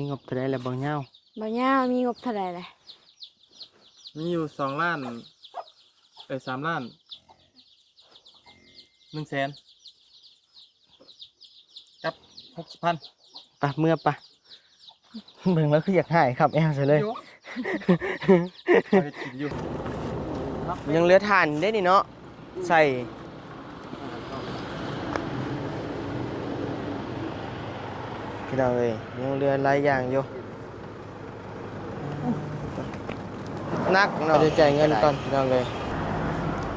ມີງົບເທົ່າໃດລະບ່າວຍາວ? ບ່າວຍາວມີງົບເທົ່າໃດລະ? ມີຢູ່ສອງລ້ານ ເອີຍ ສາມລ້ານ ໜຶ່ງແສນກັບຫົກສິບພັນ. ປະ ເມືອປະ. ເບິ່ງແລ້ວຄືຢາກຫາຍຄັບແອວຊະເລີຍ. ເຮັດກິນຢູ່ ຍັງເຫຼືອຖ່ານເດ້ນີ້ເນາະ ໃສ່ ພີ່ນ້ອງເອີຍ ຍັງເຫຼືອຫຼາຍຢ່າງຢູ່. ໜັກເນາະ ໄດ້ຈ່າຍເງິນກ່ອນພີ່ນ້ອງເອີຍ.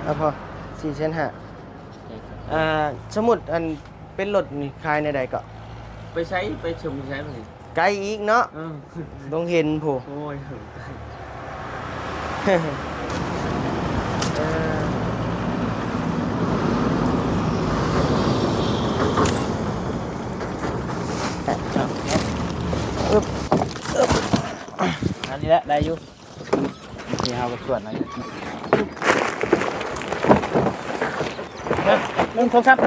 ເອົາພໍ ສີ່ແສນຫ້າ. ອ່າ ສົມມຸດອັນເປັນລົດນີ້ຂາຍແນວໃດເກາະ? ໄປໃສ ໄປຊົມໃສມັນນີ້? ໄກອີກເນາະ. ເອີ ດົງເຫັນພຸ້ນ. ໂອ້ຍ ໄກ. ເອີ ອຶບ ອຶບ ອັນນີ້ແຫຼະ ໄດ້ຢູ່. ໂອເຄ ເຮົາກໍສວດໜ້ອຍໜຶ່ງ ສອງ ສາມ.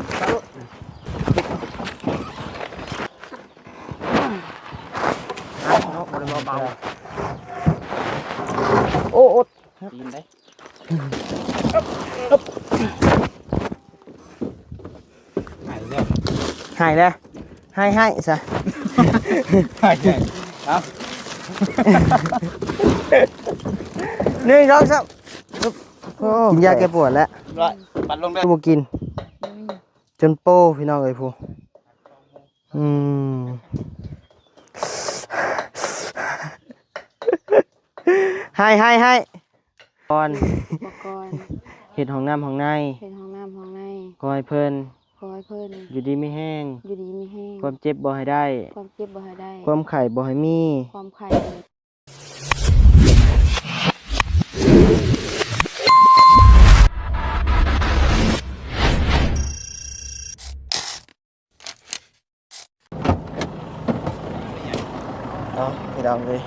ໂອ້ ໂອ້ ຕີນເດ້. ຫາຍແລ້ວ ຫາຍແລ້ວ ຫາຍ ຫາຍຊະ ຫາຍແລ້ວ. ເອົາ ໜຶ່ງ ສອງ ສາມ. ໂອ້ ກິນຢາແກ້ປວດແລ້ວ ບັດລົງເດີ ບໍ່ກິນ ຈົນໂປ້ ພີ່ນ້ອງເອີຍ ຜູ້ ອືມ ຫາຍ ຫາຍ ຫາຍ. ກ່ອນ ອຸປະກອນ ເຮັດຫ້ອງນ້ຳຫ້ອງໃນ ເຮັດຫ້ອງນ້ຳຫ້ອງໃນ ຂໍໃຫ້ເພິ່ນ ຂໍໃຫ້ເພິ່ນ ຢູ່ດີມີແຮງ ຢູ່ດີມີແຮງ ຄວາມເຈັບບໍ່ໃຫ້ໄດ້ ຄວາມເຈັບບໍ່ໃຫ້ໄດ້ ຄວາມໄຂ້ບໍ່ໃຫ້ມີ ຄວາມໄຂ້. ເອົາ ພີ່ນ້ອງເອີຍ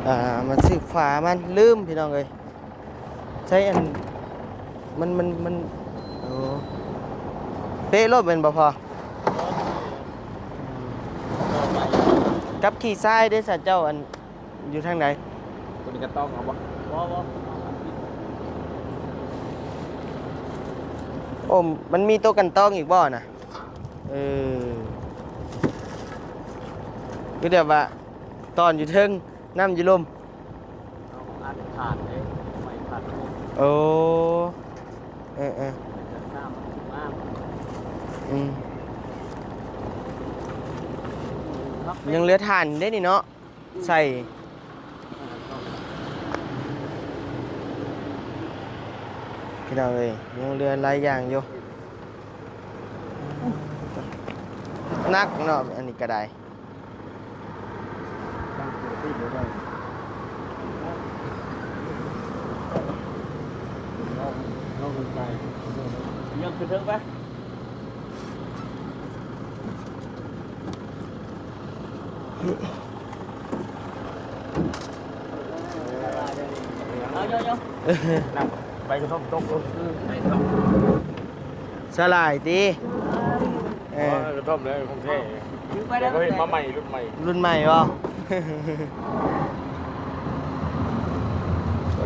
ອ່າ ມາສືບຝາມັນ ລືມ ພີ່ນ້ອງເອີຍ. ໃຊ້ອັນ ມັນ ມັນ ມັນ ໂອ້ ເປະໂລດແມ່ນບໍ່ພໍ່? ກັບຂີ້ຊາຍເດ້ສະເຈົ້າ ອັນ ຢູ່ທາງໃດ? ຕົວນີ້ກັນຕອງເອົາບໍ່? ບໍ່ ບໍ່. ໂອ້ ມັນມີໂຕະກັນຕອງອີກບໍ່ນະ? ເອີ ຄືແບບວ່າຕອນຢູ່ເທິງ ນ້ຳຢູ່ລຸ່ມ. ເອົາອັນຖ່ານເດ້ ໄມ້ຖ່ານ. ໂອ້ ເອີໆ ນ້ຳ ອືມ ຍັງເຫຼືອຖ່ານເດ້ນີ້ເນາະ. ໃສ່ ພີ່ນ້ອງເອີຍ ຍັງເຫຼືອຫຼາຍຢ່າງຢູ່ ໜັກເນາະ ອັນນີ້ກໍໄດ້. ຍັງຂຶ້ນເທິງໄປ. ເອົາ ເອົາ ເອົາ ນຳ ໃບກະທ່ອມຕົກລົງ ສາຫຼ່າຍຕິ ເອີ ກະທ່ອມແລ້ວ ຂອງແທ້ ແຕ່ບໍ່ເຫັນມາໃໝ່ ລຸ້ນໃໝ່ ລຸ້ນໃໝ່ບໍ່?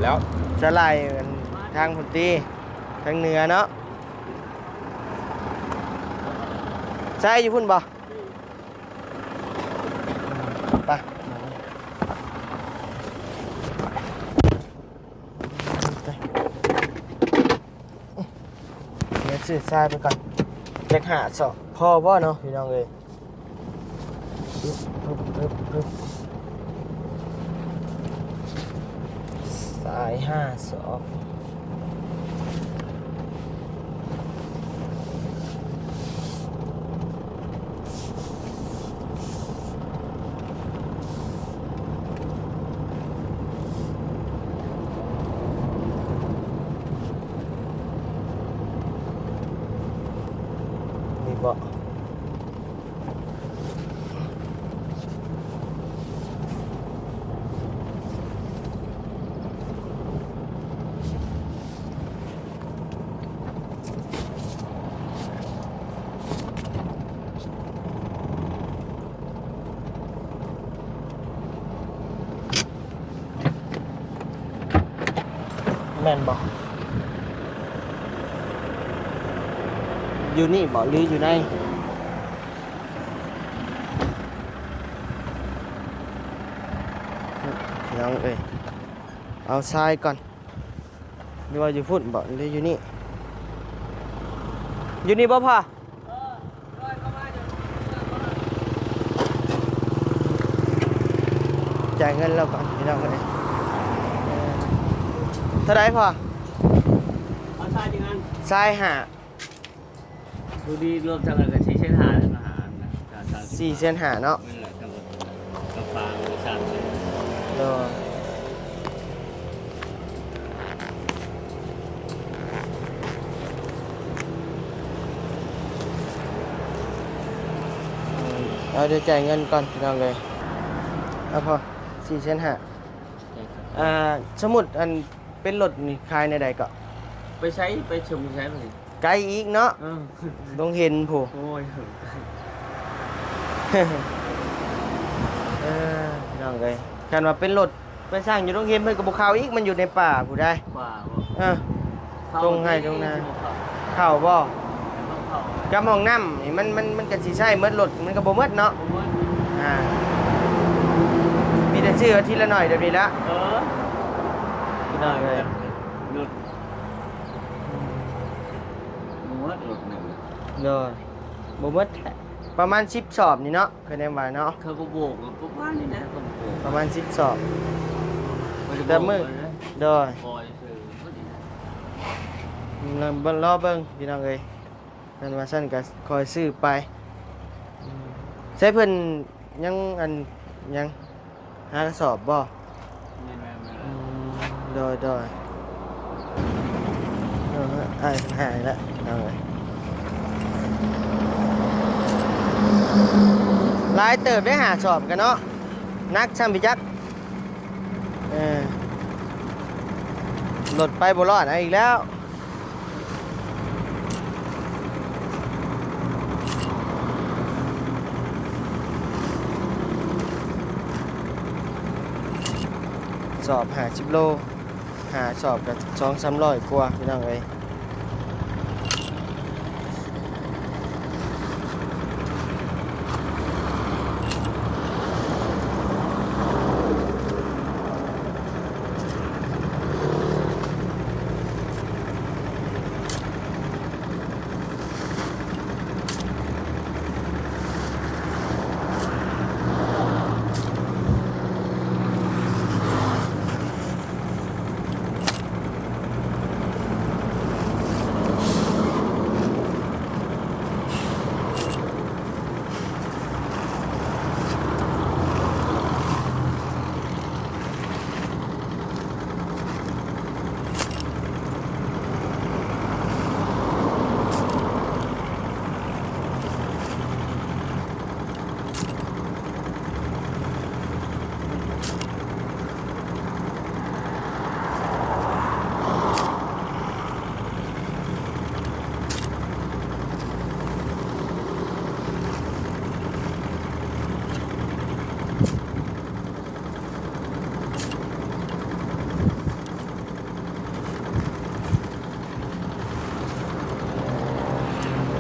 ແລ້ວ ສາຫຼ່າຍທາງພຸ້ນຕິ ທາງເໜືອເນາະ. ໃຊ້ຢູ່ພຸ້ນບໍ່? ໄປ ດຽວຊື້ຊາຍໄປກ່ອນ ຈັກຫ້າສອບ ພໍບໍ່ເນາະ ພີ່ນ້ອງເອີຍ? ຊາຍຫ້າສອບ. ນີ້ເບາະ. ເ ແມ່ນບໍ່? ຢູ່ນີ້ບໍ່ ຫຼືຢູ່ໃນ? ພີ່ນ້ອງເອີຍ ເອົາຊາຍກ່ອນ. ຫຼືວ່າຢູ່ພຸ້ນບໍ່ ຫຼືຢູ່ນີ້? ຢູ່ນີ້ບໍ່ພໍ່? ຈ່າຍເງິນລາວກ່ອນພີ່ນ້ອງເອີຍ. ເທົ່າໃດພໍ່? ເອົາຊາຍຈັກອັນ? ຊາຍຫ້າ. ຜູ້ດີລວມທັງນັ້ນກໍສີ່ແສນຫ້າແລ້ວນະ ຫ້າອັນນະ ສີ່ແສນຫ້າເນາະ. ແມ່ນແຫຼະ ກັບ ກັບປາກໍສາມແສນ. ໂດຍ ເອົາ ດຽວຈ່າຍເງິນກ່ອນພີ່ນ້ອງເອີຍ. ເອົາພໍ ສີ່ແສນຫ້າ. ອ່າ ສົມມຸດອັນເປັນລົດນີ້ຂາຍແນວໃດເກາະ? ໄປໃສ ໄປຊົງໃສບັດນີ້? ໄກອີກເນາະ. ເອີ ດົງເຫັນພຸ້ນ. ໂອ້ຍ ເອີ ພີ່ນ້ອງເອີຍ ຄັນວ່າເປັນລົດໄປສ້າງຢູ່ດົງເຫັນ ເພິ່ນກໍບໍ່ເຂົ້າອີກ ມັນຢູ່ໃນປ່າພຸ້ນໃດ໋. ປ່າບໍ່? ເອີ ທົ່ງໄຮ່ທົ່ງນາ. ເຂົ້າບໍ່? ກັບຫ້ອງນ້ຳນີ້ ມັນ ມັນ ມັນກໍຊິໃຊ້ໝົດລົດ ມັນກໍບໍ່ໝົດເນາະ. ບໍ່ໝົດ. ອ່າ ມີແຕ່ຊື້ເອົາທີລະໜ້ອຍແບບນີ້ລະ. ເອີ ພີ່ນ້ອງເອີຍ ລົດ ບໍ່ໝົດລົດໜຶ່ງ. ໂດຍ ບໍ່ໝົດແຫຼະ ປະມານສິບສອບນີ້ເນາະ ຄະແນນວ່າເນາະ. ເຂົາກໍໂບກປະມານນີ້ແຫຼະ ເຂົາກໍໂບກປະມານສິບສອບ. ແຕ່ມື້ ໂດຍ ອືມ ລອເບິ່ງພີ່ນ້ອງເອີຍ ຄັນວ່າຊັ້ນກໍຄ່ອຍຊື້ໄປ. ອືມ ໃຊ້ເພິ່ນຍັງ ອັນ ຍັງ ຫາກະສອບບໍ່? ແມ່ນໆໆ ອືມ ໂດຍໆ ເອີ ອ້າຍເພິ່ນຫາຍແລ້ວ ເອົາເລີຍ. ຫຼາຍເຕີບໄດ໋ ຫາສອບກັນເນາະ ໜັກຊ່ຳພີ່ຈັກ. ເອີ ລົດໄປບໍ່ລອດເອົາອີກແລ້ວ. ສອບຫ້າສິບໂລ ຫ້າສອບກໍສອງສາມຮ້ອຍກວ່າ ພີ່ນ້ອງເອີຍ.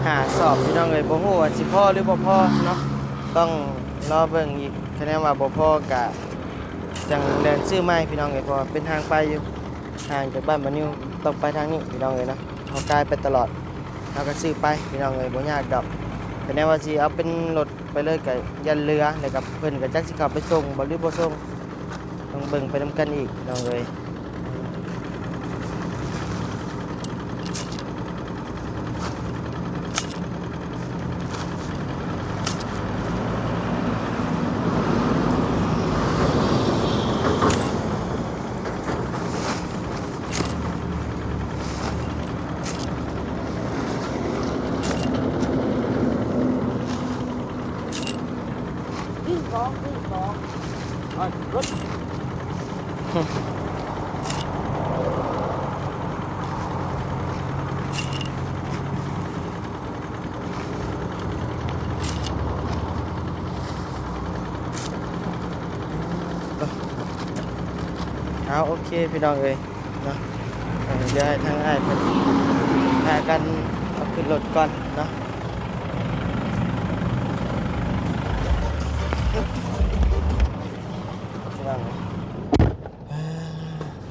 ห้าสอบพี่น้องเอ้ย บ่ฮู้ว่าสิพอหรือบ่พอเนาะ ต้องรอเบิ่งอีก คะแนนว่าบ่พอกะจั่งแล่นซื้อใหม่พี่น้องเอ้ย เพราะว่าเป็นทางไปอยู่ ห่างจากบ้านบ่าวนิว ต้องไปทางนี้พี่น้องเอ้ยเนาะ เฮากายไปตลอด เฮาก็ซื้อไปพี่น้องเอ้ย บ่ยากดอก คะแนนว่าสิเอาเป็นรถ ไปเลยก็ย่านเหลือ แล้วก็เพิ่นก็จักสิเข้าไปส่งบ่หรือบ่ส่ง ต้องเบิ่งไปนำกันอีกพี่น้องเอ้ย เอา โอเค พี่น้องเอ้ย เนาะ ເອີ ດຽວໃຫ້ທາງອ້າຍເພິ່ນພາກັນເອົາຂຶ້ນລົດກ່ອນເນາະ.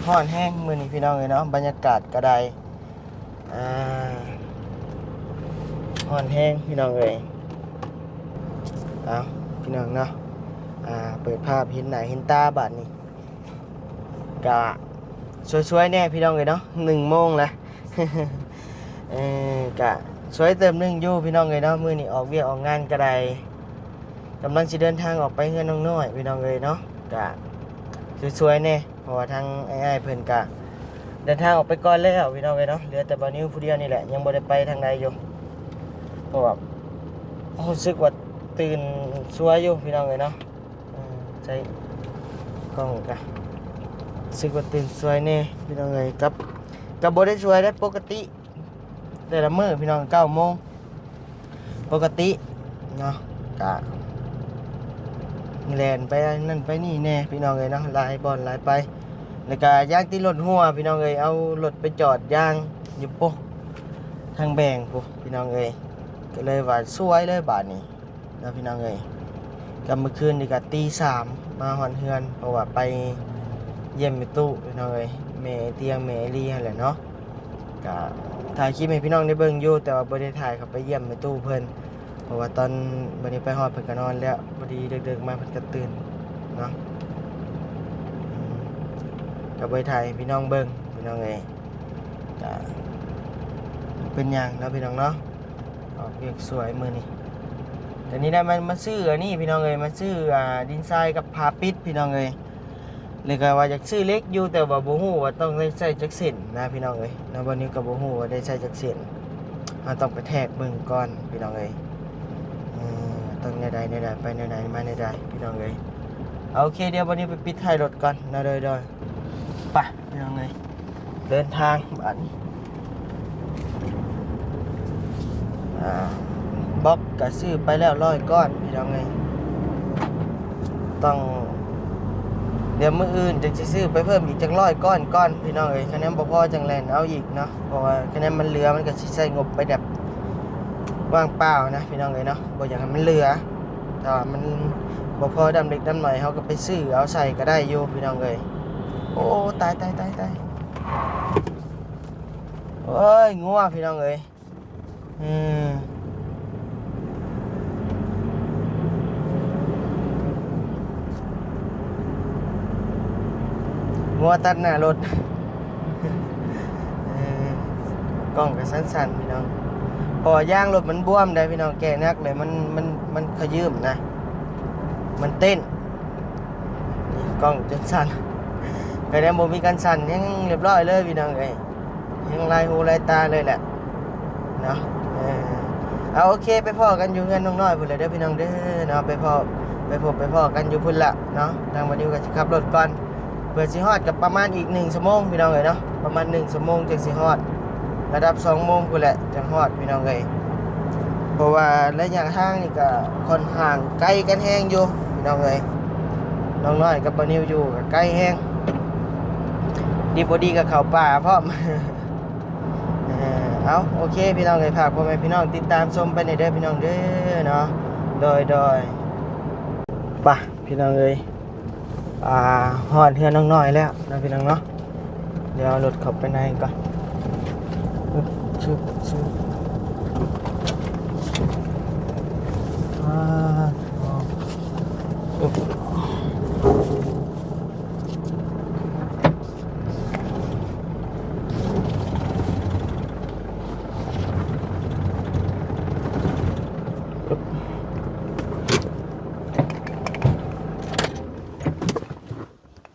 ຮ້ອນແຮງມື້ນີ້ພີ່ນ້ອງເອີຍເນາະ, ບັນຍາກາດກໍໄດ້ ອ່າ ຮ້ອນແຮງພີ່ນ້ອງເອີຍ. ເອົາ ພີ່ນ້ອງເນາະ ອ່າ ເປີດພາບເຫັນໜ້າເຫັນຕາບາດນີ້ ກະຊ່ວຍໆແດ່ພີ່ນ້ອງເອີຍເນາະ, ໜຶ່ງໂມງແລ້ວ ເອີ ກະຊ່ວຍເຕີມໜຶ່ງຢູ່ພີ່ນ້ອງເອີຍເນາະ. ມື້ນີ້ອອກວຽກອອກງານກໍໄດ້ ກຳລັງຊິເດີນທາງອອກໄປເຮືອນນ້ອງນ້ອຍພີ່ນ້ອງເອີຍເນາະ, ກະຊ່ວຍໆແດ່ ເພາະວ່າທາງອ້າຍໆເພິ່ນກະເດີນທາງອອກໄປກ່ອນແລ້ວພີ່ນ້ອງເອີຍເນາະ. ເຫຼືອແຕ່ບ່າວນິວຜູ້ດຽວນີ້ແຫຼະ ຍັງບໍ່ໄດ້ໄປທາງໃດຢູ່ ເພາະວ່າຮູ້ສຶກວ່າຕື່ນສວຍຢູ່ພີ່ນ້ອງເອີຍເນາະ. ເອີ ໃສ່ກ້ອງກະ ຮູ້ສຶກວ່າຕື່ນສວຍແດ່ພີ່ນ້ອງເອີຍ. ກັບ ກັບບໍ່ໄດ້ສວຍໄດ໋, ປົກກະຕິແຕ່ລະມື້ພີ່ນ້ອງ ເກົ້າໂມງ ປົກກະຕິເນາະ, ກະແລ່ນໄປນັ້ນໄປນີ້ແດ່ພີ່ນ້ອງເອີຍເນາະ, ຫຼາຍບ່ອນຫຼາຍໄປ. ແລ້ວກະຢາງຕິດລົດຮົ່ວພີ່ນ້ອງເອີຍ, ເອົາລົດໄປຈອດຢາງຢູ່ປຸ ທາງແບງພຸ້ນພີ່ນ້ອງເອີຍ, ກໍເລີຍວ່າສວຍເລີຍບາດນີ້ ເນາະພີ່ນ້ອງເອີຍ. ກັບມື້ຄືນນີ້ກໍຕີສາມມາຮອດເຮືອນ ເພາະວ່າໄປຢ້ຽມແມ່ຕູ້ພີ່ນ້ອງເອີຍ, ແມ່ຕຽງແມ່ລີຫັ້ນແຫຼະເນາະ. ກະຖ່າຍຄລິບໃຫ້ພີ່ນ້ອງໄດ້ເບິ່ງຢູ່ ແຕ່ວ່າບໍ່ໄດ້ຖ່າຍເຂົ້າໄປຢ້ຽມແມ່ຕູ້ເພິ່ນ ເພາະວ່າຕອນບັດນີ້ໄປຮອດເພິ່ນກໍນອນແລ້ວ, ພໍດີເດິກໆມາເພິ່ນກໍຕື່ນເນາະ. ອືມ ກໍບໍ່ໄດ້ຖ່າຍໃຫ້ພີ່ນ້ອງເບິ່ງພີ່ນ້ອງເອີຍ, ກະເປັນຫຍັງເນາະພີ່ນ້ອງເນາະ. ອອກວຽກສວຍມື້ນີ້ ຕອນນີ້ໄດ້ມາ ມາຊື້ອັນນີ້ພີ່ນ້ອງເອີຍ, ມາຊື້ ອ່າ ດິນຊາຍກັບຜ້າປິດພີ່ນ້ອງເອີຍ. ແລ້ວກໍວ່າຢາກຊື້ເຫຼັກຢູ່ ແຕ່ວ່າບໍ່ຮູ້ວ່າຕ້ອງໄດ້ໃຊ້ຈັກເສັ້ນນະພີ່ນ້ອງເອີຍເນາະ. ບັດນີ້ກໍບໍ່ຮູ້ວ່າໄດ້ໃຊ້ຈັກເສັ້ນ, ເຮົາຕ້ອງໄປແທກເບິ່ງກ່ອນພີ່ນ້ອງເອີຍ. ເອີ ຕ້ອງແນວໃດແນວໃດ ໄປແນວໃດມາແນວໃດພີ່ນ້ອງເອີຍ. ໂອເຄ ດຽວບັດນີ້ໄປປິດທ້າຍລົດກ່ອນເນາະ. ໂດຍ ໂດຍ ໄປ ພີ່ນ້ອງເອີຍ ເດີນທາງບາດນີ້. ອ່າ ບລັອກກໍຊື້ໄປແລ້ວຮ້ອຍກ້ອນພີ່ນ້ອງເອີຍ, ຕ້ອງ ດຽວມື້ອື່ນຈັ່ງຊິຊື້ໄປເພີ່ມອີກຈັກຮ້ອຍກ້ອນກ່ອນພີ່ນ້ອງເອີຍ. ຄະແນນບໍ່ພໍຈັ່ງແລ່ນເອົາອີກເນາະ, ເພາະວ່າຄະແນນມັນເຫຼືອ ມັນກໍຊິໃຊ້ງົບໄປແບບວ່າງເປົ່ານະພີ່ນ້ອງເອີຍເນາະ, ບໍ່ຢາກໃຫ້ມັນເຫຼືອ. ຖ້າວ່າມັນບໍ່ພໍດຳເລັກດຳໜ້ອຍ ເຮົາກໍໄປຊື້ເອົາໃສ່ກໍໄດ້ຢູ່ພີ່ນ້ອງເອີຍ. ໂອ້ ຕາຍ ຕາຍ ຕາຍ ຕາຍ ໂອ້ຍ ງົວພີ່ນ້ອງເອີຍ. ເອີ ງົວຕັດໜ້າລົດ. ເອີ ກ້ອງກໍສັ່ນໆ ພີ່ນ້ອງ, ເພາະວ່າຢາງລົດມັນບວມໄດ໋ພີ່ນ້ອງ, ແກ່ໜັກເລີຍ ມັນ ມັນ ມັນຂະຢືມນະ ມັນເຕັ້ນ. ນີ້ກ້ອງຈົນສັ່ນ, ຄະແນນບໍ່ມີກັນສັ່ນ ຍັງລຽບຮ້ອຍເລີຍພີ່ນ້ອງເອີຍ. ແຮງຫຼາຍຫູຫຼາຍຕາເລີຍແຫຼະເນາະ. ເອີ ເອົາ ໂອເຄ ໄປພໍ້ກັນຢູ່ເຮືອນນ້ອງນ້ອຍພຸ້ນແຫຼະເດີພີ່ນ້ອງເດີເນາະ. ໄປພໍ້ ໄປພົບໄປພໍ້ກັນຢູ່ພຸ້ນລະເນາະ. ທາງບ່າວນິວກໍຊິຂັບລົດກ່ອນ ເພື່ອຊິຮອດກໍປະມານອີກໜຶ່ງຊົ່ວໂມງພີ່ນ້ອງເອີຍເນາະ, ປະມານໜຶ່ງຊົ່ວໂມງຈຶ່ງຊິຮອດ, ລະດັບສອງໂມງພຸ້ນແຫຼະຈັ່ງຮອດພີ່ນ້ອງເອີຍ. ເພາະວ່າໄລຍະທາງນີ້ກໍຂ້ອນຂ້າງໄກກັນແຮງຢູ່ພີ່ນ້ອງເອີຍ, ນ້ອງນ້ອຍກັບບ່າວນິວຢູ່ກໍໄກແຮງ. ດີບໍ່ດີກໍເຂົ້າປ່າພ້ອມ. ເອີ ເອົາ ໂອເຄ ພີ່ນ້ອງເອີຍ, ຝາກພໍ່ແມ່ພີ່ນ້ອງຕິດຕາມຊົມໄປແດ່ເດີພີ່ນ້ອງເດີເນາະ. ໂດຍ ໂດຍ ໄປພີ່ນ້ອງເອີຍ, ອ່າ ຮອດເຮືອນນ້ອງນ້ອຍແລ້ວເນາະພີ່ນ້ອງເນາະ. ດຽວເອົາລົດເຂົ້າໄປໃນກ່ອນ. ອຶບ ຊຶບ ຊຶບ ອ່າ ອຶບ.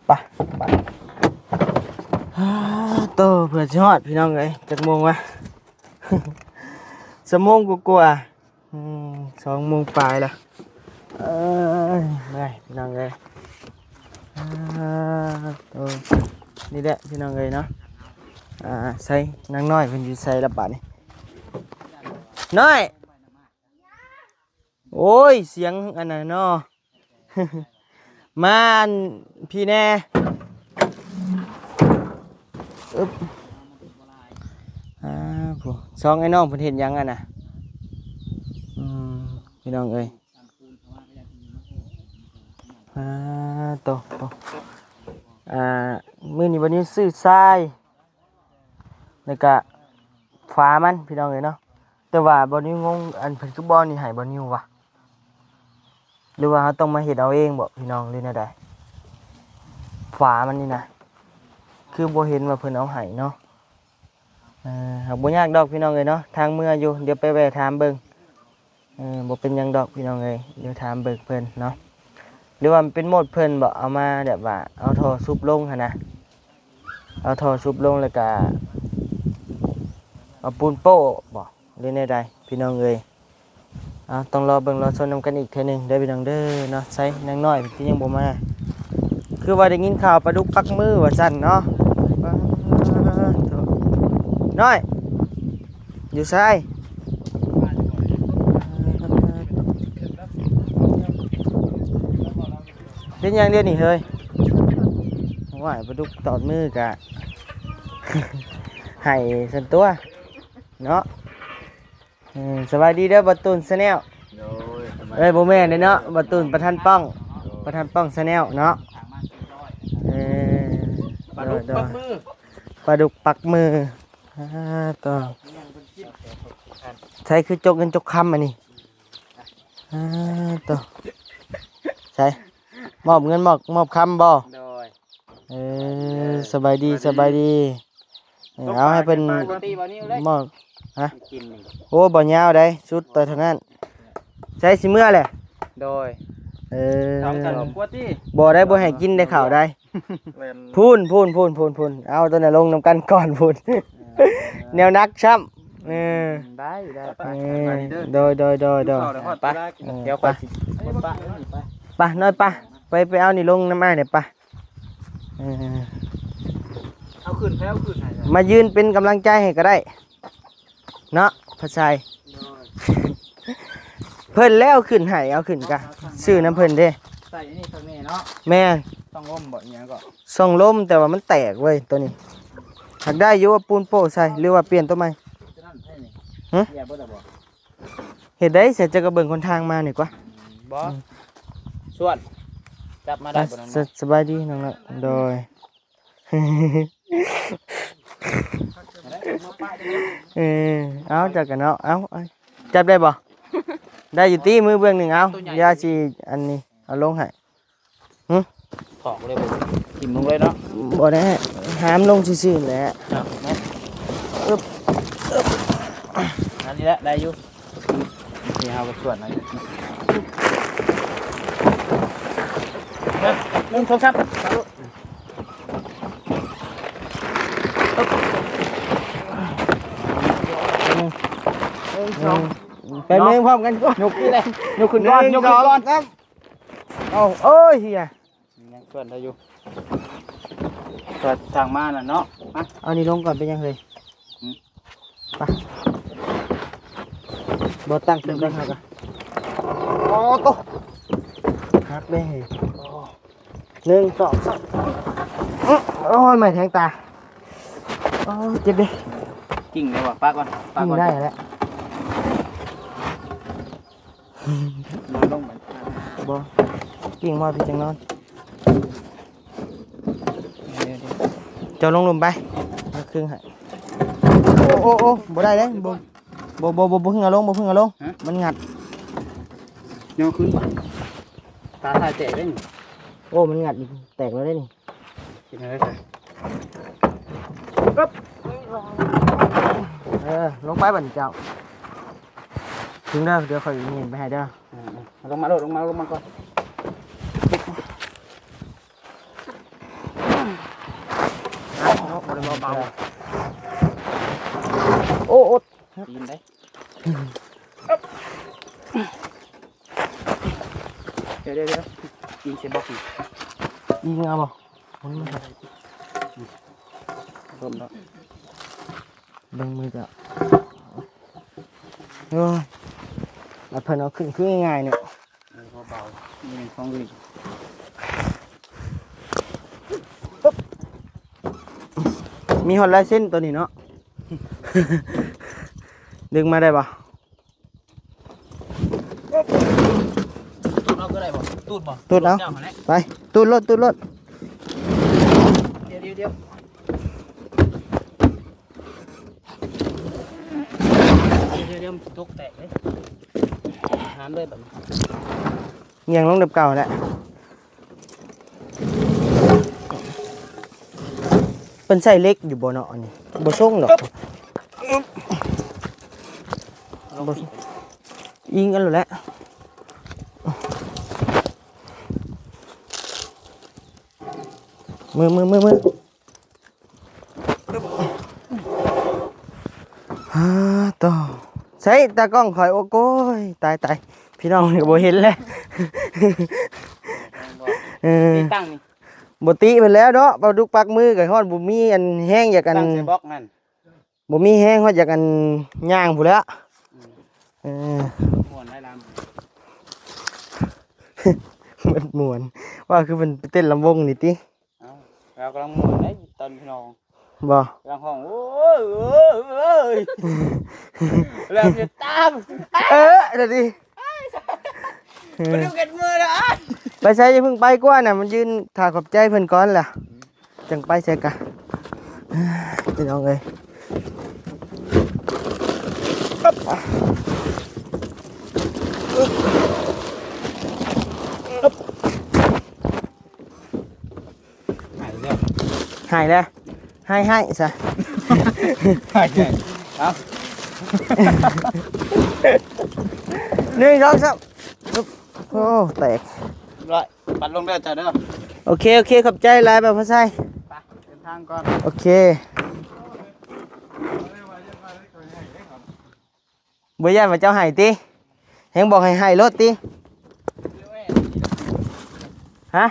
ໄປ ໄປ ອາ ໂຕ ເພື່ອຊິຮອດ ພີ່ນ້ອງເອີຍ. ຈັກໂມງວະ? ຊົ່ວໂມງກວ່າໆ. ອືມ ສອງໂມງປາຍລະ. ເອີຍ ເມື່ອຍ ພີ່ນ້ອງເອີຍ. ອາ ໂຕ ນີ້ແຫຼະ ພີ່ນ້ອງເອີຍເນາະ. ອາ ໃສ ນາງນ້ອຍເພິ່ນຢູ່ໃສລະບາດນີ້? ນ້ອຍ ໂອ້ຍ ສຽງອັນນັ້ນເນາະ. ມາອັນ ພີ້ແດ່. ອຶບ. ສອງໄອ້ນ້ອງເພິ່ນເຮັດຫຍັງຫັ້ນນະ? ອືມ ພີ່ນ້ອງເອີຍ ອາ ໂຕ ໂຕ ອາ ມື້ນີ້ບ່າວນິວຊື້ຊາຍ ແລ້ວກະຝາມັນ ພີ່ນ້ອງເອີຍເນາະ. ແຕ່ວ່າບ່າວນິວງົງ ອັນເພິ່ນຄືບໍ່ເອົານີ້ໃຫ້ບ່າວນິວວະ? ຫຼືວ່າເຮົາຕ້ອງມາເຮັດເອົາເອງບໍ ພີ່ນ້ອງ ຫຼືແນວໃດ? ຝາມັນນີ້ນະ ຄືບໍ່ເຫັນວ່າເພິ່ນເອົາໃຫ້ເນາະ. ເອີ ຫາກບໍ່ຍາກດອກ ພີ່ນ້ອງເອີຍເນາະ ທາງເມືອຢູ່ ດຽວໄປແວ່ຖາມເບິ່ງ. ເອີ ບໍ່ເປັນຫຍັງດອກ ພີ່ນ້ອງເອີຍ ດຽວຖາມເບິ່ງເພິ່ນເນາະ. ຫຼືວ່າມັນເປັນໂໝດເພິ່ນບໍ ເອົາມາແບບວ່າເອົາທໍ່ສູບລົງຫັ້ນນະ? ເອົາທໍ່ສູບລົງ ແລ້ວກະເອົາປູນໂປ້ບໍ ຫຼືແນວໃດ ພີ່ນ້ອງເອີຍ? ເອົາ ຕ້ອງລໍເບິ່ງລໍຊົມນຳກັນອີກເທື່ອໜຶ່ງເດີ ພີ່ນ້ອງເດີເນາະ. ໃສ ນາງນ້ອຍຄືຍັງບໍ່ມາ? ຄືວ່າໄດ້ຍິນຂ່າວປາດຸກປັກມືວ່າຊັ້ນເນາະ. ນ້ອຍ ຢູ່ໃສ? ເປັນຫຍັງດຽວນີ້ເຮີ້ຍ? ໂອ້ຍ ປາດຸກຕອດມືກະ ໃຫ້ຊັ້ນຕົວະເນາະ. ເອີ ສະບາຍດີເດີ ບ່າວຕູນແຊນແນວ. ໂດຍ ສະບາຍ ເອີຍ ບໍ່ແມ່ນເດ້ເນາະ ບ່າວຕູນປະທານປ້ອງ ໂດຍ ປະທານປ້ອງແຊນແນວເນາະ. ເອີ ປາດຸກ ໂດຍ ປັກມື ປາດຸກປັກມື. ອາ ໂຕ ໃສຄືຈົກເງິນຈົກຄຳອັນນີ້? ອາ ໂຕ ໃສ ມອບເງິນມອບ ມອບຄຳບໍ? ໂດຍ ເອີ ສະບາຍດີ ສະບາຍດີ ສະບາຍດີ. ເອີ ເອົາໃຫ້ເພິ່ນ ປົກກະຕິບໍ່ນິວເລີຍ ມອບ ຮະ? ກິນນີ້ ໂອ້ ບໍ່ຍາວໃດ ສຸດໂຕເທົ່ານັ້ນ. ໃສ ຊິເມືອແຫຼະ? ໂດຍ ເອີ ເອົາກັນກວ່າຕິ ບໍ່ໄດ້ ບໍ່ໃຫ້ກິນໄດ້ເຂົ້າໃດ. ແມ່ນ ພຸ້ນ ພຸ້ນ ພຸ້ນ ພຸ້ນ ພຸ້ນ ເອົາໂຕນັ້ນລົງນຳກັນກ່ອນພຸ້ນ. ເອີ ແນວໜັກຊ້ຳ. ເອີ ໄດ້ ໄດ້ ໄປ ເອີ ໄປເດີ ໂດຍ ໂດຍ ໂດຍ ໂດຍ ເຂົ້າໄດ້ຮອດ ໄປ ເວລາກິນ ເອີ ດຽວຂ້ອຍຊິ ໄປ ໄປ ໄປ ໄປ ນ້ອຍ ໄປ ໄປ ໄປເອົານີ້ລົງນຳອ້າຍແດ່ປະ. ເອີ ເອົາຂຶ້ນ ໃຜເອົາຂຶ້ນໃຫ້ ມາຢືນເປັນກຳລັງໃຈໃຫ້ກໍໄດ້ເນາະ ພະໄຊ. ໂດຍ ເພິ່ນແລ້ວຂຶ້ນໃຫ້ ເອົາຂຶ້ນກະ ຊື້ນຳເພິ່ນເດ້. ໃສ່ອັນນີ້ຂ້າງໃນເນາະ. ແມ່ນ ຊ່ອງລົມບໍ ອີຫຍັງກໍ ຊ່ອງລົມ ແຕ່ວ່າມັນແຕກເວີຍໂຕນີ້. ຫາກໄດ້ຢູ່ວ່າປູນໂປ້ໃສ່ ຫຼືວ່າປ່ຽນໂຕໃໝ່? ໂຕນັ້ນໃສ່ນີ້ ຫຶ? ເຫຍເບິດແລ້ວບໍ? ເຮັດໄດ້ ສະ ເຈົ້າກໍເບິ່ງຄົນທາງມານີ້ກວ່າ. ອືມ ບໍ່ ອືມ ຊວນ ຈັບມາໄດ້ບໍ່ນ້ອງ? ສະ ສະບາຍດີນ້ອງເນາະ. ໂດຍ ເອີ ເອົາ ຈັບກັນເນາະ. ເອົາ ເອົາ ຈັບໄດ້ບໍ່? ໄດ້ຢູ່ຕິ ມືເບື້ອງໜຶ່ງ. ເອົາ ຢ່າຊິອັນນີ້ ເອົາລົງໃຫ້. ຫຶ? ຖອກເລີຍບໍ່? ຖິ້ມລົງເລີຍເນາະ? ບໍ່ໄດ້ ຫາມລົງຊື່ໆແຫຼະ. ເນາະ ເນາະ ອຶບ ອຶບ ອັນນີ້ແຫຼະ ໄດ້ຢູ່. ນີ້ເຮົາກໍຊວນເອົາຢູ່ ໜຶ່ງ ສອງ ສາມ ໜຶ່ງ ສອງ ໄປເມືອງພ້ອມກັນ. ຍົກນີ້ແຫຼະ ຍົກຂຶ້ນກ່ອນ ຍົກຂຶ້ນກ່ອນ. ເອົາ ໂອ້ຍ ເຫຍ ຍັງເຄື່ອນໄດ້ຢູ່ ເພື່ອສ້າງມານັ້ນເນາະ. ມາ ເອົານີ້ລົງກ່ອນ ເປັນຫຍັງເຮີ້ຍ? ຫຶ? ໄປ ບໍ່ຕັ້ງເຕີມໄດ້ເຮົາກະ. ໂອ້ໂຕ ຫັກເດ້. ໂອ້ ໜຶ່ງ ສອງ ສາມ ໂອ້ຍ ໄມ້ແທງຕາ. ໂອ້ຍ ເຈັບເດ້. ກິ່ງໄດ້ບໍ່? ປະກ່ອນ ປະກ່ອນ ກິ່ງໄດ້ແຫຼະ. ນອນລົງໄປ ບໍ່ ກິ້ງມອດພີ່ຈັ່ງນອນ. ເຈົ້າລົງລຸ່ມໄປ ມາຄຶງໃຫ້. ໂອ້ ໂອ້ ໂອ້ ບໍ່ໄດ້ເດ້ ບໍ່ ບໍ່ ບໍ່ ບໍ່ ບໍ່ເພິ່ງເອົາລົງ ບໍ່ເພິ່ງເອົາລົງ. ຮະ? ມັນງັດ. ຍໍຂຶ້ນ ຕາຖ່າຍແຕກເດ້ນີ້. ໂອ້ ມັນງັດ ແຕກແລ້ວເດ້ນີ້. ເອີ ລົງໄປບັດນີ້ເຈົ້າ. ເຖິງເດີ ດຽວຂ້ອຍເຫຍນໄປໃຫ້ເດີ. ເອີ ເອີ ລົງມາໂລດ ລົງມາ ລົງມາກ່ອນ. ໂອ້ ໂອ້ ຕີນເດ້. ດຽວ ດຽວ ດຽວ ອີງໃສ່ບລັອກອີກ. ອີງເອົາບໍ່? ມັນ ມັນ ລົ້ມແລ້ວ. ເບິ່ງມືເຈົ້າ. ໂອ້ຍ ແລ້ວເພິ່ນເອົາຂຶ້ນຄືງ່າຍໆເນາະ. ເອີ ເບົາໆ ມີຂອງດີ. ມີຮອດລາຍເຊັນໂຕນີ້ເນາະ. ດຶງມາໄດ້ບໍ່? ຕູດເອົາກໍໄດ້ບໍ່? ຕູດບໍ່? ຕູດເອົາ ເຈົ້າຫັ້ນແຫຼະ ໄປ ຕູດໂລດ ຕູດໂລດ. ດຽວ ດຽວ ດຽວ ດຽວ ມັນຊິຕົກແຕກເດ້ ຫ້າມເລີຍບັດນີ້ ຍ່າງລົງແບບເກົ່າແຫຼະ. ເພິ່ນໃສ່ເຫຼັກຢູ່ບໍ່ເນາະ ອັນນີ້ບໍ່ຊົງດອກ ບໍ່ ອີງກັນໂລດແຫຼະ ມື ມື ມື ມື. ຮາ ໂຕ ໃສ່ຕາກ້ອງຂ້ອຍ ໂອ້ ໂກຍ ຕາຍ ຕາຍ ພີ່ນ້ອງນີ້ກໍບໍ່ເຫັນແລ້ວ ເອີ ຕິດຕັ້ງນີ້ ບໍ່ຕິເພິ່ນແລ້ວເນາະ ປາດຸກປັກມືກໍຮອດ ບໍ່ມີອັນແຮງຢາກອັນ ຕັ້ງໃສ່ບລັອກນັ້ນ ບໍ່ມີແຮງຮອດຢາກອັນຍ່າງພຸ້ນແຫຼະ ອືມ ເອີ ມ່ວນໄດ໋ລຳ ມັນມ່ວນ ວ່າຄືເພິ່ນໄປເຕັ້ນລຳວົງນີ້ຕິ. ເອົ້າ ລາວກຳລັງມ່ວນເດ້ຕອນພີ່ນ້ອງ ບໍ່ ກຳລັງຮ້ອງ ໂອ້ຍ ໂອ້ຍ ໂອ້ຍ ແລ້ວຈະຕາມ ເອີ ດຽວນີ້ ມາດູກັນເມື່ອລະ ໄປໃສ ຢ່າເພິ່ງໄປກວ່ານະ ມັນຢືນຖ້າຂອບໃຈເພິ່ນກ່ອນລະ ອືມ ຈັ່ງໄປໃສກະ ພີ່ນ້ອງເອີຍ. ຫາຍແລ້ວ ຫາຍແລ້ວ ຫາຍ ຫາຍຊະ ຫາຍແລ້ວ ເອົາ ໜຶ່ງ ສອງ ສາມ ໂອ້ ແຕກ ຮຽບຮ້ອຍ ປັດລົງເດີເຈົ້າເດີ ໂອເຄ ໂອເຄ ຂອບໃຈຫຼາຍ ບ່າວຟ້າໃສ ໄປເດີນທາງກ່ອນ ໂອເຄ. ບໍ່ຢ້ານວ່າເຈົ້າໃຫ້ຕິ ແຮງບອກໃຫ້ໃຫ້ໂລດຕິ ຮະ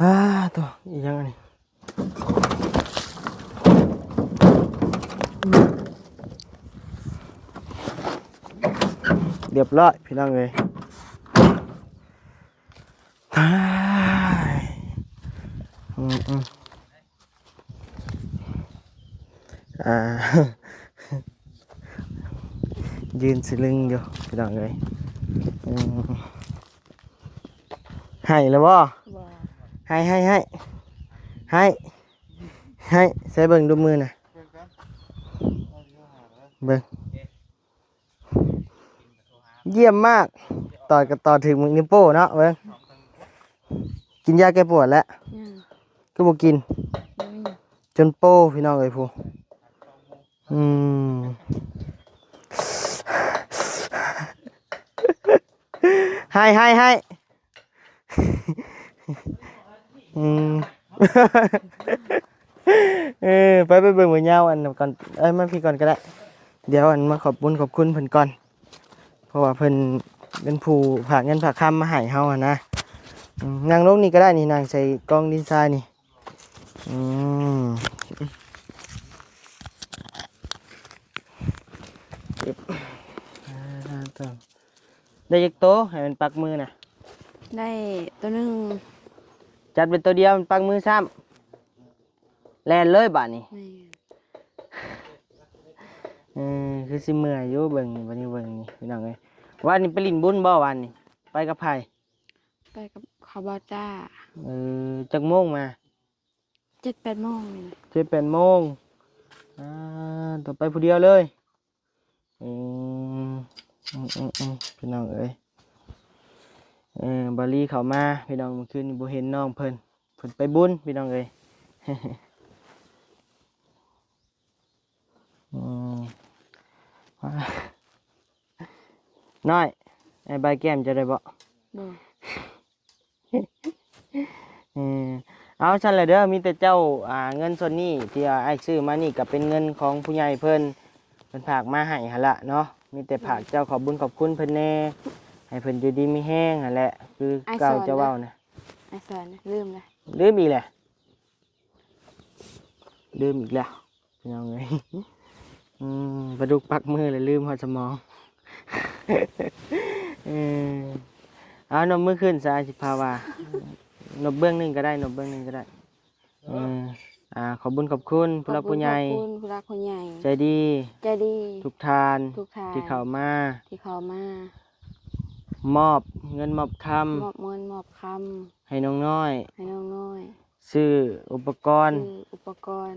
ອາ ໂຕ ອີຫຍັງອັນນີ້ ຮຽບຮ້ອຍ ພີ່ນ້ອງເອີຍ ອືມ ອືມ ອ່າ ຢືນສະລຶງຢູ່ພີ່ນ້ອງເອີຍ ອືມ ໃຫ້ແລ້ວບໍ່? ບໍ່ ໃຫ້ ໃຫ້ ໃຫ້ ໃຫ້ ໃຫ້ ໃສ່ເບິ່ງດູມືນະ ເບິ່ງ ຢ້ຽມມາກ ຕອດກໍຕອດຖືກມືນິ້ວໂປ້ເນາະ ເບິ່ງ ກິນຢາແກ້ປວດແລ້ວ? ຍັງ ຄືບໍ່ກິນ? ຍັງ ຈົນໂປ້ພີ່ນ້ອງເອີຍ ຜູ້ ອືມ ໃຫ້ ໃຫ້ ໃຫ້ ອືມ ເອີ ໄປ ໄປເບິ່ງເບິ່ງຍາວອັນນັ້ນກ່ອນ ເອີ ມາພີ້ກ່ອນກໍໄດ້ ດຽວອັນມາຂອບບຸນຂອບຄຸນເພິ່ນກ່ອນ ເພາະວ່າເພິ່ນເປັນຜູ້ຝາກເງິນຝາກຄຳມາໃຫ້ເຮົາຫັ້ນນະ ອືມ ນັ່ງລົງນີ້ກໍໄດ້ນີ້ ນັ່ງໃສ່ກອງດິນຊາຍນີ້ ອືມ ອາ ໂຕ ໄດ້ຈັກໂຕໃຫ້ມັນປັກມືນະ? ໄດ້ໂຕໜຶ່ງ ຈັບເປັນໂຕດຽວ ມັນປັກມືຊ້ຳ ແລ່ນເລີຍບາດນີ້ ແມ່ນ ເອີ ຄືຊິເມື່ອຍຢູ່ ເບິ່ງນີ້ ບັດນີ້ເບິ່ງນີ້ ພີ່ນ້ອງເອີຍ ວານນີ້ໄປຫຼິ້ນບຸນບໍ່? ວານນີ້ໄປກັບໃຜ? ໄປກັບເຂົາ ບ່າວຈ້າ ເອີ ຈັກໂມງມາ? ເຈັດແປດໂມງນີ້ນະ ເຈັດແປດໂມງ ອ່າ ໂຕໄປຜູ້ດຽວເລີຍ ອືມ ອືມ ອືມ ອືມ ພີ່ນ້ອງເອີຍ ເອີ ບາລີເຂົ້າມາ ພີ່ນ້ອງ ມື້ຄືນນີ້ບໍ່ເຫັນນ້ອງເພິ່ນ ເພິ່ນໄປບຸນ ພີ່ນ້ອງເອີຍ ອືມ ນ້ອຍ ໃຫ້ໃບແກ້ມເຈົ້າໄດ້ບໍ່? ບໍ່. ເອີ ເອົາຊັ້ນລະເດີ ມີແຕ່ເຈົ້າ ອ່າ ເງິນສ່ວນນີ້ທີ່ອ້າຍຊື້ມານີ້ກໍເປັນເງິນຂອງຜູ້ໃຫຍ່ເພິ່ນ ເພິ່ນຝາກມາໃຫ້ຫັ້ນລະເນາະ ມີແຕ່ຝາກເຈົ້າຂອບບຸນຂອບຄຸນເພິ່ນແດ່ ໃຫ້ເພິ່ນຢູ່ດີມີແຮງຫັ້ນແຫຼະ ຄືເກົ່າເຈົ້າເວົ້ານະ. ອ້າຍສອນນະ ລືມລະ ລືມອີກແຫຼະ. ລືມອີກແລ້ວພີ່ນ້ອງເອີຍ ອືມ ປາດຸກປັກມືແລ້ວລືມຮອດສະໝອງ ເອີ ເອົາ ນົບມືຂຶ້ນຊະ ອ້າຍຊິພາວ່າ ນົບເບື້ອງໜຶ່ງກໍໄດ້ ນົບເບື້ອງໜຶ່ງກໍໄດ້ ເອີ ອ່າ ຂອບບຸນຂອບຄຸນຜູ້ຫຼັກຜູ້ໃຫຍ່ ຂອບຄຸນຜູ້ຫຼັກຜູ້ໃຫຍ່ ໃຈດີ ໃຈດີ ທຸກທ່ານ ທຸກທ່ານ ທີ່ເຂົ້າມາ ທີ່ເຂົ້າມາ ມອບເງິນມອບຄຳ ມອບເງິນມອບຄຳ ໃຫ້ນ້ອງນ້ອຍ ໃຫ້ນ້ອງນ້ອຍ ຊື້ອຸປະກອນ ຊື້ອຸປະກອນ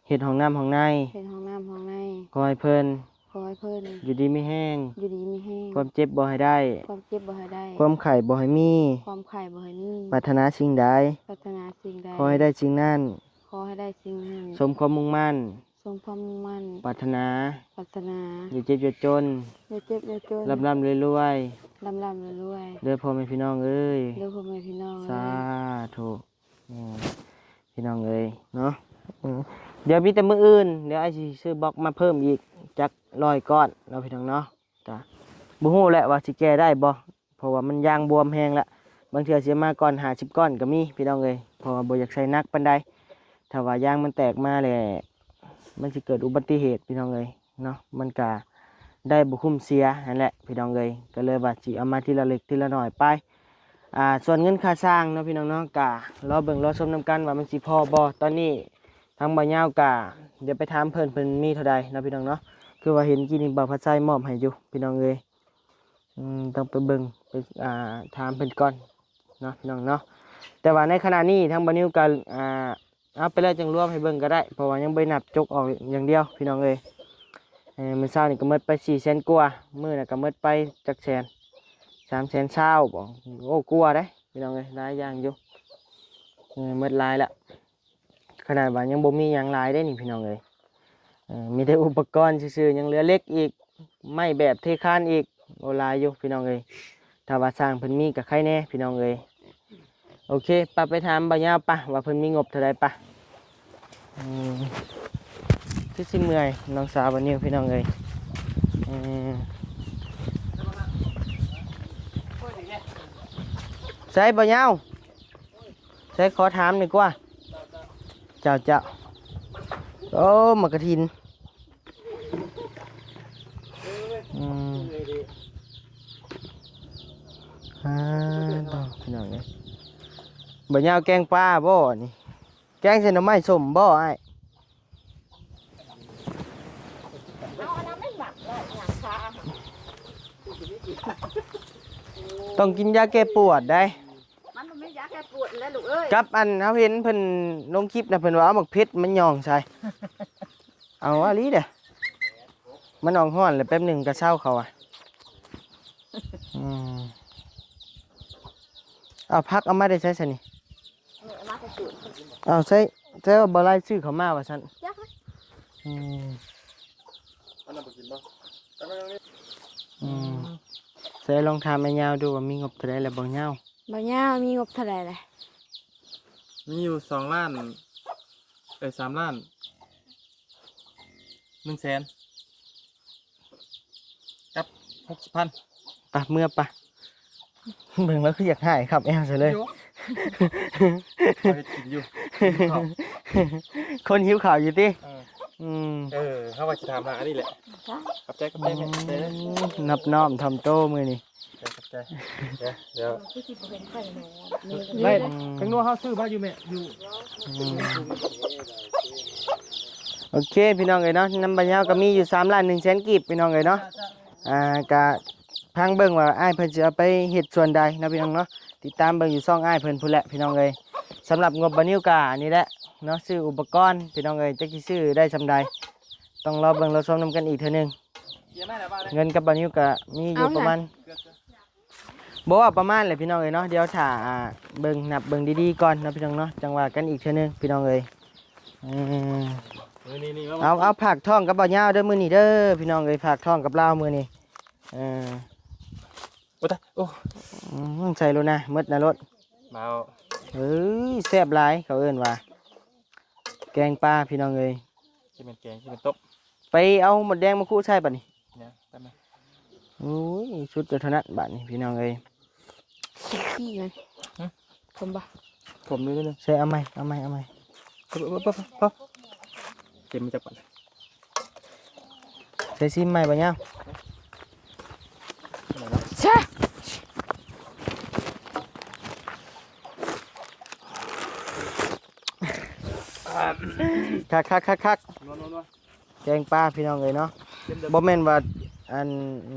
ເຮັດຫ້ອງນ້ຳຫ້ອງໃນ ເຮັດຫ້ອງນ້ຳຫ້ອງໃນ ຂໍໃຫ້ເພິ່ນ ຂໍໃຫ້ເພິ່ນ ຢູ່ດີມີແຮງ ຢູ່ດີມີແຮງ ຄວາມເຈັບບໍ່ໃຫ້ໄດ້ ຄວາມເຈັບບໍ່ໃຫ້ໄດ້ ຄວາມໄຂ້ບໍ່ໃຫ້ມີ ຄວາມໄຂ້ບໍ່ໃຫ້ມີ ປາດຖະໜາສິ່ງໃດ ປາດຖະໜາສິ່ງໃດ ຂໍໃຫ້ໄດ້ສິ່ງນັ້ນ ຂໍໃຫ້ໄດ້ສິ່ງນັ້ນ ສົມຄວາມມຸ່ງໝັ້ນ ສົມຄວາມມຸ່ງໝັ້ນ ປາດຖະໜາ ປາດຖະໜາ ຢ່າເຈັບຢ່າຈົນ ຢ່າເຈັບຢ່າຈົນ ລ່ຳໆລວຍໆ ລ່ຳໆລວຍໆ ເດີພໍ່ແມ່ພີ່ນ້ອງເອີຍ ເດີພໍ່ແມ່ພີ່ນ້ອງເອີຍ ສາທຸ. ອືມ ພີ່ນ້ອງເອີຍເນາະ ອືມ ດຽວມີແຕ່ມື້ອື່ນ ດຽວອ້າຍຊິຊື້ບລັອກມາເພີ່ມອີກຈັກຮ້ອຍກ້ອນເນາະ ພີ່ນ້ອງເນາະ ກະບໍ່ຮູ້ແຫຼະວ່າຊິແກ່ໄດ້ບໍ່ ເພາະວ່າມັນຢາງບວມແຮງລະ ບາງເທື່ອຊິເອົາມາກ່ອນຫ້າສິບກ້ອນກໍມີ ພີ່ນ້ອງເອີຍ ເພາະວ່າບໍ່ຢາກໃສ່ໜັກປານໃດ ຖ້າວ່າຢາງມັນແຕກມາແລ້ວ ມັນຊິເກີດອຸບັດຕິເຫດ ພີ່ນ້ອງເອີຍ. ເນາະ ມັນກະໄດ້ບໍ່ຄຸ້ມເສຍຫັ້ນແຫຼະພີ່ນ້ອງເອີຍ ກໍເລີຍວ່າຊິເອົາມາທີລະເລັກທີລະໜ້ອຍໄປ ອ່າ ສ່ວນເງິນຄ່າຊ່າງເນາະພີ່ນ້ອງເນາະ ກະລໍເບິ່ງລໍຊົມນຳກັນວ່າມັນຊິພໍບໍ່ ຕອນນີ້ທາງບ່າວຍາວກະ ດຽວໄປຖາມເພິ່ນ ເພິ່ນມີເທົ່າໃດເນາະພີ່ນ້ອງເນາະ ຄືວ່າເຫັນກີ້ນີ້ບ່າວພັດໄຊມອບໃຫ້ຢູ່ພີ່ນ້ອງເອີຍ ອືມ ຕ້ອງໄປເບິ່ງໄປ ອ່າ ຖາມເພິ່ນກ່ອນ ເນາະພີ່ນ້ອງເນາະ ແຕ່ວ່າໃນຂະນະນີ້ທາງບ່າວນິວກໍ ອ່າ ເອົາໄປແລ້ວຈັ່ງລວມໃຫ້ເບິ່ງກໍໄດ້ ເພາະວ່າຍັງບໍ່ໄດ້ນັບຈົກອອກຢ່າງດຽວພີ່ນ້ອງເອີຍ ເອີ ມື້ເຊົ້ານີ້ກໍໝົດໄປສີ່ແສນກວ່າ ມື້ນັ້ນກໍໝົດໄປຈັກແສນ ສາມແສນຊາວບໍ ໂອ້ ກວ່າເດ້ພີ່ນ້ອງເອີຍ ຫຼາຍຢ່າງຢູ່ ເອີ ໝົດຫຼາຍລະ ຂະໜາດວ່າຍັງບໍ່ມີຫຍັງຫຼາຍເດ້ນີ້ພີ່ນ້ອງເອີຍ ເອີ ມີແຕ່ອຸປະກອນຊື່ໆ ຍັງເຫຼືອເຫຼັກອີກ ໄມ້ແບບເທຄານອີກ ໂອ້ ຫຼາຍຢູ່ພີ່ນ້ອງເອີຍ ຖ້າວ່າຊ່າງເພິ່ນມີກໍໄຄແດ່ພີ່ນ້ອງເອີຍ ໂອເຄ ປະ ໄປຖາມບ່າວຍາວປະ ວ່າເພິ່ນມີງົບເທົ່າໃດປະ ອືມ ຄືຊິເມື່ອຍ ນ້ອງສາວບ່າວນິວພີ່ນ້ອງເອີຍ ອືມ ໃສບ່າວຍາວ ໃສ ຂໍຖາມດີກວ່າ ເຈົ້າ ເຈົ້າ ໂອ້ ໝາກກະຖິນ ອືມ ອ່າ ໂທ້ ພີ່ນ້ອງເອີຍ ບ່າວຍາວແກງປາບໍ່ນີ້ ແກງໃສ່ໜໍ່ໄມ້ສົ້ມບໍ່ອ້າຍ ເອົາອັນນັ້ນແມ່ນໝາກເນາະ ຫຍັງຄາ ຕ້ອງກິນຢາແກ້ປວດໄດ໋. ມັນບໍ່ມີຢາແກ້ປວດແລ້ວລູກເອີຍ ກັບອັນເຮົາເຫັນເພິ່ນລົງຄລິບນະ ເພິ່ນວ່າເອົາໝາກເຜັດມາຫຍ້ອງໃສ່ ເອົາອີ່ຫຼີເດ້ ມັນອອກຮ້ອນແລ້ວແປັບໜຶ່ງກໍເຊົາເຂົາວ່າ ອືມ ເອົາຜັກເອົາມາແຕ່ໃສຊະນີ້ ເອີ ເອົາມາແຕ່ສວນ ເອົາໃສ່ ໃສ່ວ່າບໍ່ໄລ່ຊື້ເຂົ້າມາວ່າຊັ້ນ ຈັກ ອືມ ອັນນັ້ນບໍ່ກິນບໍ່ ອັນນັ້ນ ອືມ ໃສ່ລອງຖາມແມ່ຍາວດູວ່າມີງົບເທົ່າໃດແລ້ວບໍ່ຍາວ ບ່າວຍາວມີງົບເທົ່າໃດແລ້ວ ມີຢູ່ສອງລ້ານ ເອີຍ ສາມລ້ານ ໜຶ່ງແສນກັບຫົກສິບພັນ ປະ ເມືອປະ ເບິ່ງແລ້ວຄືຢາກຫາຍຄັບແອວຊະເລີຍ ເຮັດກິນຢູ່ ຄົນຫິວເຂົ້າຢູ່ຕິ ເອີ ອືມ ເອີ ເຮົາວ່າຊິຖາມຫາອັນນີ້ແຫຼະ ຂອບໃຈ ຂອບໃຈແມ່ ອືມ ນອບນ້ອມຖ່ອມໂຕມື້ນີ້ ຂອບໃຈ ຂອບໃຈ ດຽວ ໄດ້ ອືມ ແຕງໂມເຮົາຊື້ມາຢູ່ແມ່ ຢູ່ ອືມ ໂອເຄ ພີ່ນ້ອງເອີຍເນາະ ນຳບ່າວຍາວກໍມີຢູ່ສາມລ້ານໜຶ່ງແສນກີບ ພີ່ນ້ອງເອີຍເນາະ ອ່າ ກະຟັງເບິ່ງວ່າອ້າຍເພິ່ນຊິເອົາໄປເຮັດສ່ວນໃດເນາະ ພີ່ນ້ອງເນາະ ຕິດຕາມເບິ່ງຢູ່ຊ່ອງອ້າຍເພິ່ນພຸ້ນແຫຼະ ພີ່ນ້ອງເອີຍ ສຳລັບງົບບ່າວນິວກະນີ້ແຫຼະເນາະ ຊື້ອຸປະກອນ ພີ່ນ້ອງເອີຍ ຈັກຊິຊື້ໄດ້ສ່ຳໃດ ຕ້ອງລໍເບິ່ງລໍຊົມນຳກັນອີກເທື່ອໜຶ່ງ ເງິນກັບບ່າວນິວກະມີຢູ່ປະມານ ບໍ່ວ່າປະມານແຫຼະພີ່ນ້ອງເອີຍເນາະ ດຽວຖ້າ ອ່າ ເບິ່ງ ນັບເບິ່ງດີໆກ່ອນເນາະພີ່ນ້ອງເນາະ ຈັ່ງວ່າກັນອີກເທື່ອໜຶ່ງພີ່ນ້ອງເອີຍ ເອີ ນີ້ໆໆ ເອົາ ເອົາ ຝາກທ້ອງກັບບ່າວຍາວເດີມື້ນີ້ເດີພີ່ນ້ອງເອີຍ ຝາກທ້ອງກັບລາວມື້ນີ້ ເອີ ໂອ້ຕາຍ ໂອ້ ອືມ ໃສ່ໂລດນະ ໝົດນະໂລດ ເບົາ ເອີຍ ແຊບຫຼາຍ ເຂົາເອີ້ນວ່າ ແກງປາພີ່ນ້ອງເອີຍ ຊິແມ່ນແກງ ຊິແມ່ນຕົ້ມ ໄປເອົາໝົດແດງມາຄຸໃສ່ບັດນີ້ ເນາະ ແປັບໜຶ່ງ ໂອ້ຍ ສຸດແລ້ວເທົ່ານັ້ນບາດນີ້ພີ່ນ້ອງເອີຍ ຂີ້ມັນ ຫຶ? ຂົມບໍ່? ຂົມຢູ່ນິດໜຶ່ງ ໃສ່ ເອົາໃໝ່ ເອົາໃໝ່ ເອົາໃໝ່ ພໍ ພໍ ພໍ ພໍ ເກັບມາຈັກບາດ ໃສ່ຊີມໃໝ່ບໍ່ຍາວ ຊະ ຄັກໆໆໆ ແກງປາພີ່ນ້ອງເອີຍເນາະ ບໍ່ແມ່ນວ່າ ອັນ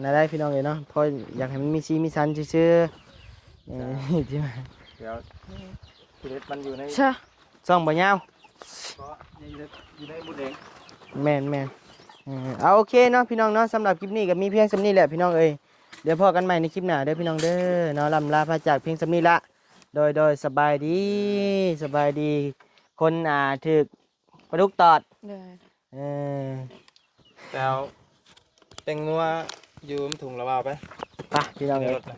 ນັ້ນໃດພີ່ນ້ອງເອີຍເນາະ ພໍຢາກໃຫ້ມັນມີສີມີສັນຊື່ໆ ເອີ ດຽວ ທີ່ເດັດມັນຢູ່ໃນ ຊະ ຊ່ອງບໍ່ຍາວ ບໍ່ ຢູ່ໃນ ຢູ່ໃນໝູແດງ ແມ່ນໆ ເອີ ເອົາ ໂອເຄເນາະພີ່ນ້ອງເນາະ ສຳລັບຄລິບນີ້ກໍມີພຽງສ່ຳນີ້ແຫຼະພີ່ນ້ອງເອີຍ ດຽວພໍ້ກັນໃໝ່ໃນຄລິບໜ້າເດີພີ່ນ້ອງເດີເນາະ ລ່ຳລາພາຈາກພຽງສ່ຳນີ້ລະ ໂດຍ ໂດຍ ສະບາຍດີ ສະບາຍດີ ຄົນ ອ່າ ຖືກປາດຸກຕອດ ໂດຍ ເອີ ແລ້ວແປ້ງນົວຢູ່ນຳຖົງລະເວົ້າໄປ ໄປພີ່ນ້ອງເອີຍ ໃນລົດນະ